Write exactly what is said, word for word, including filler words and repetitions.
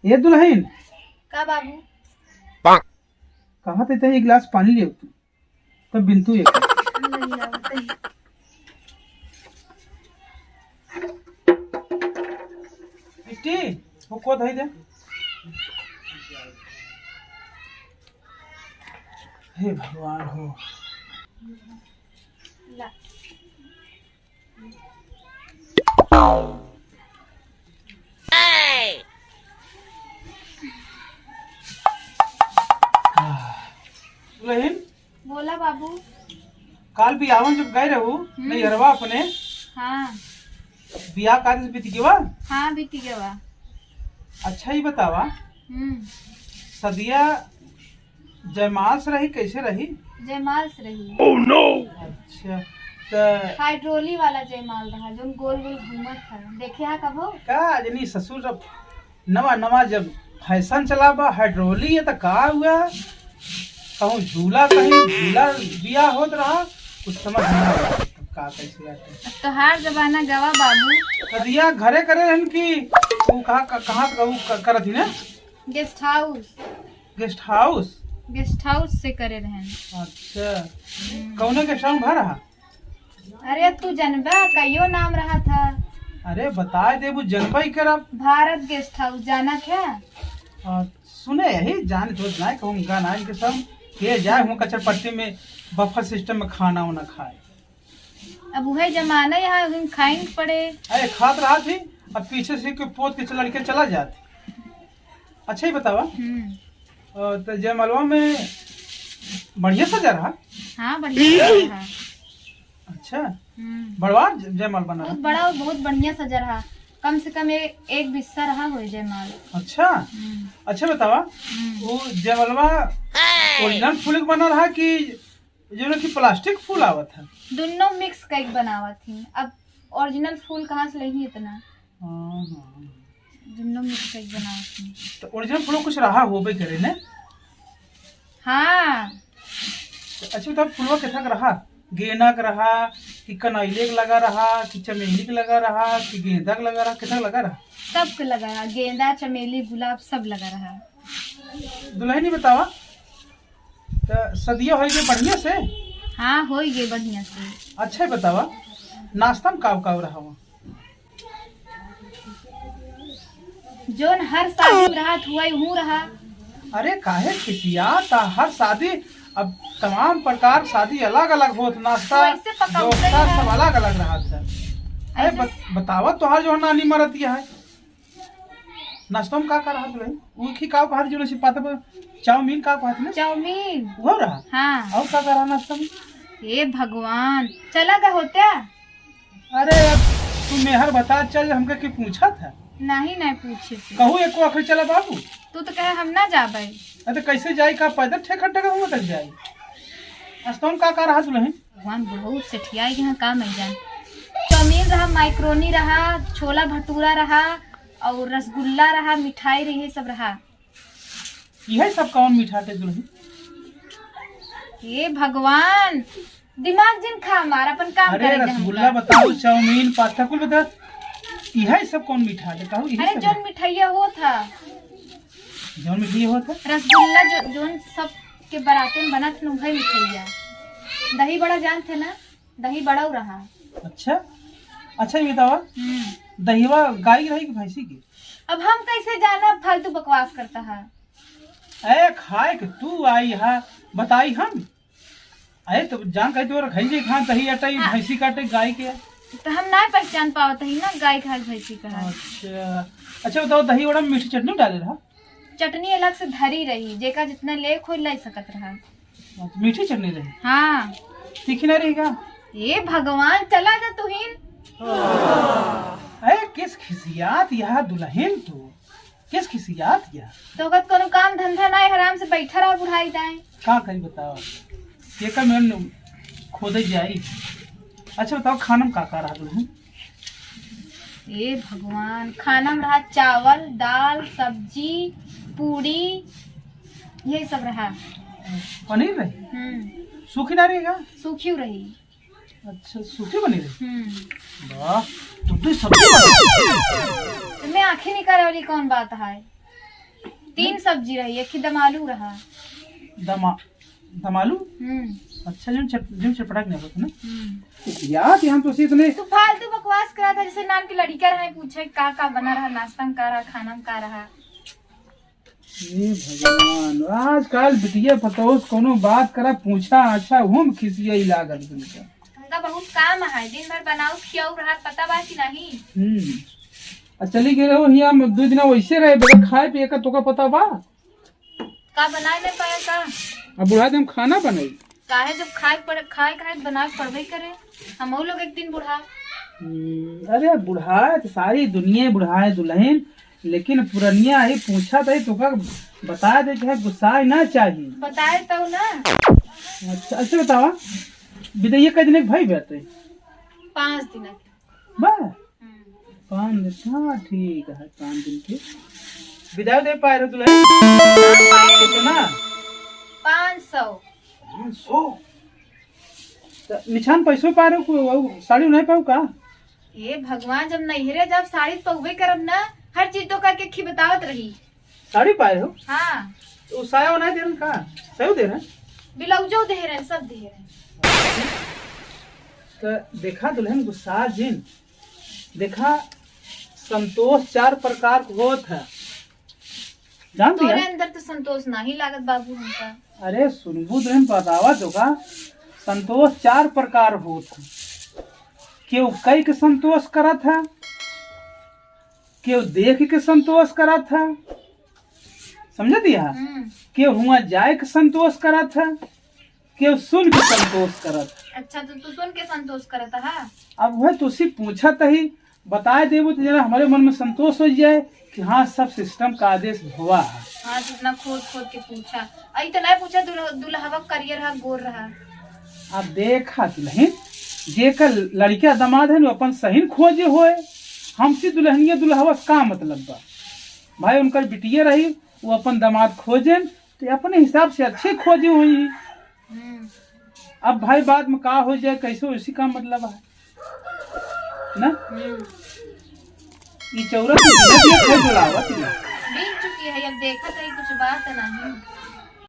ए दुलहिन। का बाबू? कहा थे, एक गिलास पानी लियो तू, तब बिनतू एक। नहीं आवत है। बिट्टी, वो को धई दे। हे भगवान हो। ला। दुलहिन, बोला बाबू। काल बियाह में जब गए रहू, हम्म। नैहरवा अपने, हाँ। बियाह काज बीत गवा? हाँ, बीत गवा। अच्छा, ई बतावा, हम्म। सदिया जयमाल से रही, कैसे रही? जयमाल से रही। Oh no! अच्छा, त हाइड्रोली वाला जयमाल रहा, जोन गोल गोल घूमत है, देखे हा कबो? का जनी ससुर, जब नवा नवा जब फैशन चला बा, हाइड्रोली है, त का हुआ? कहूँ झूला, कहीं झूला बियाह होत रहा, कुछ समझ ना आवा, तब का कैसे आते? अब तोहार जमाना गवा बाबू। सदिया घरे करे रहन कि वो कहाँ, कहाँ, कहाँ क-, करत ही ना? गेस्ट हाउस। गेस्ट हाउस? गेस्ट हाउस से करे रहन। अच्छा। हम्म। कौने गेस्ट हाउस भा रहा? अरे, तू जनबा, कइयो नाम रहा था। अरे, बताए देबू, जनबा ही करब। भारत गेस्ट हाउस, जाना क्या? आ, सुने, यही जान तो ना कहूँ, गाना इनके सब के जाए, हुआ कचरपट्टी में बफर सिस्टम में खाना वाना खाए। अब उहे जमाना यहाँ, हम खाए के पड़े। अरे, खात रहा थी, अब पीछे से कोई पोत के चल, लड़के चला जात। अच्छा, ही बतावा। हम्म। अ, त जयमलवा में बढ़िया सजा रहा? हाँ, बढ़िया सजा रहा। अच्छा। हम्म। बड़वा ज-, जयमाल बना बहुत रहा? बड़ा, बहुत बढ़िया सजा रहा। कम से कम ए-, एक बिस्सा रहा होई जयमाल। अच्छा। हम्म। अच्छा, बतावा, हम्म। वो जयमलवा ओरिजिनल फूल के बना रहा कि जो ना कि प्लास्टिक फूल आवत है? दुन्नो मिक्स कइके बनावत ही। अब ओरिजिनल फूल कहाँ से लेही इतना? हाँ, हाँ। दुन्नो मिक्स कइके बनावत ही। तो ओरिजिनल फूल कुछ रहा होबे करे ने? हाँ। तो अच्छा, तो फूलवा केथा के रहा? गेना के रहा कि कनैले के लगा रहा कि चमेली के लगा रहा कि गेंदा के लगा रहा, केथा के लगा रहा? सबके लगा रहा, गेंदा, चमेली, गुलाब सब लगा रहा। दुलहिन, ई बतावा, त सदिया होई गई बढ़िया से? हाँ, होई गई बढ़िया से। अच्छा, बतावा, नाश्ता में का का रहा हुआ? जोन हर शादी में रहत हुआ, यूं रहा। अरे, काहे खिसियात ह? हर शादी, अब तमाम प्रकार शादी अलग अलग होत, नाश्ता, वैसे पकौड़े व्यवस्था है। सब अलग अलग रहत है। अरे, ऐसे बत-, बतावा, तोहार जो नानी मरत है, नाश्ता में का का रहत रहे? ऊ खी का कहत, जो नसी पाता पर चाउमीन का कहत ना? चाउमीन। वो रहा? हाँ। और का का रहा नाश्ता में? हे भगवान, चला गा होत्या? अरे, अब तू मेहर बता, चल, हमका के पूछा था? नहीं, नहीं पूछे थे। कहू एको आखिरी चला बाबू? तू तो कहे हम ना जाबे। अरे, तो कैसे जाई, का पैदल ठेकर ठेकर हुआ तक जाई? नाश्ता में का का रहा दुलहिन? भगवान, बहुत सेठियाई के यहाँ का मैं जान। चाउमीन रहा, मैक्रोनी रहा, छोला भटूरा रहा और रसगुल्ला रहा, मिठाई रही, सब रहा। यही सब कौन मीठा थे दुलहिन? हे भगवान, दिमाग जिन खा मार, अपन काम अरे करे दे रसगुल्ला हमका। बताओ, चाउमीन, पास्ता कुल बता। यही सब कौन मीठा थे? कहू यही अरे सब? जोन मिठाइया होत ह। जोन मिठाइया होत ह? रसगुल्ला जो, जोन सब के बराते में बनत न, उहे मिठाइया। दही बड़ा जानते ना? दही बड़ाऊ रहा। अच्छा, अच्छा, ये बतावा, हम्म। दहिवा गाय के रही कि भैंसी के? अब हम कैसे जाना, फालतू बकवास करता है। ए, खाए के तू आई हा, बताई हम। अरे, तो जान कही तो रखाई जे खान दही अटाई, हाँ। भैंसी काटे, गाय के। तो हम ना पहचान पावत ही ना, गाय का है, भैंसी का है। अच्छा, अच्छा, बताओ, दही वड़ा में मीठी चटनी डाले रहा? चटनी अलग से धरी रही, जेका जितना ले खोई ले सकत रहा। अच्छा, मीठी चटनी रही? हाँ। तीखी ना रही का? ए भगवान, चला जा तुहिन। अरे, किस खिसियात यहाँ दुलहिन तू? किस खिसियात यहाँ? तो अगर कोनो काम धंधा ना है, आराम से बैठा रहा बुढ़ाई दाएं। का करी बताओ? ये का मैं खोदे जाई? अच्छा बताओ, खाना में का का रहा दुलहिन? ए भगवान, खाना में रहा चावल, दाल, सब्जी, पूड़ी, यही सब रहा। पनीर रही? हम्म। सूखी ना रही का? सूखी रही। अच्छा, सूखी बनी रही? हम्म। वाह, तुम तो सब्जी बना। तो मैं आँखें निकाले वाली कौन बात है? तीन सब्जी रही, एक ही दम आलू रहा। दमा-, दम आलू? हम्म। अच्छा, जो चट-, जो चटपटा के नहीं होता ना? हम्म। यार, यहाँ तो उसी इतने तू फालतू बकवास करा था, जैसे नान के लड़िका रहे, पूछे का का बना रहा, नाश्ता में का रहा, खाना में का रहा। हे भगवान, आजकल बिटिया पतोह से कौनो बात करा, पूछा, अच्छा, हम खिसियाई लागत बिनका। हमका बहुत काम है, दिन भर बनाऊ खियाऊ रहा, पता बा कि नहीं? हम्म। आ चली गए रहो हियाँ, हम दो दिन वैसे रहे, बगैर खाए पिए का, तोका पता बा? का बनाए नहीं पाए का? अब बुढ़ा दे हम खाना बनाई। काहे, जब खाए पड़े, खाए खाए बनाए पड़बे करे, हम लोग एक दिन बुढ़ा। हम्म, अरे बुढ़ाए तो सारी दुनिया बुढ़ाए दुल्हन, लेकिन पुरनिया ही पूछा तो तोका बता दे, चाहे गुस्साए ना चाहिए। बताए तो ना। अच्छा, अच्छा बतावा, बिदैया कै दिन के भाई बाटे? पाँच दिन के। बा? हम्म। पाँच दिन, हाँ ठीक है, पाँच दिन के। बिदाई दे पाए रहो दुल्हन? हाँ, पाए रहे। कितना? पाँच सौ। पाँच सौ? त निछान पैसो पाए रहो, को-, वो साड़ी नहीं पाऊ का? हे भगवान, जब नैहरे जब साड़ी पउबे करब ना, हर चीज तो करके खी बतावत रही। साड़ी पाए हो? हाँ। तो साया वो नहीं दे रहे का? सही दे रहे? ब्लाउजो दे रहे, सब दे रहे। तो देखा दुल्हन गुस्सा जिन, देखा संतोष चार प्रकार के होत है, जानती तोरे है? अंदर तो संतोष नहीं लागत बाबू हमका। अरे सुनबू दुल्हन बतावा तो का, संतोष चार प्रकार होत है। केहू कई के संतोष करत है, केहू देख के संतोष करत है, समझती है? हम्म। केहू हुआ जाए के संतोष करत है, केहू सुन के संतोष करत है। अच्छा, तो तू सुन के संतोष करत है? अब वह तुसी पूछत ही, बताए देबो तो जरा हमारे मन में संतोष हो जाए कि हाँ, सब सिस्टम का आदेश भवा है। हाँ, तो इतना खोद खोद के पूछा। अई तो नहीं पूछा दुल्ह-, दुल्हवा करियर रहा, गोर रहा। अब देखा दुल्हन, जेकर लड़का दामाद है, वो अपन सही खोजे होए। हमसे दुल्हनिया दुल्हवा से का मतलब बा? भाई, उनकर बिटिया रही, वो अपन दामाद खोजेन, तो अपने हिसाब से अच्छे खोजे होई। हम्म। अब भाई, बाद में का हो जाए, कैसे, उसी का मतलब है ना? हम्म। ई चौरा तो बिना दिए खाई डोलावत ही। बीत चुकी है, अब देखा तो कुछ बात नहीं।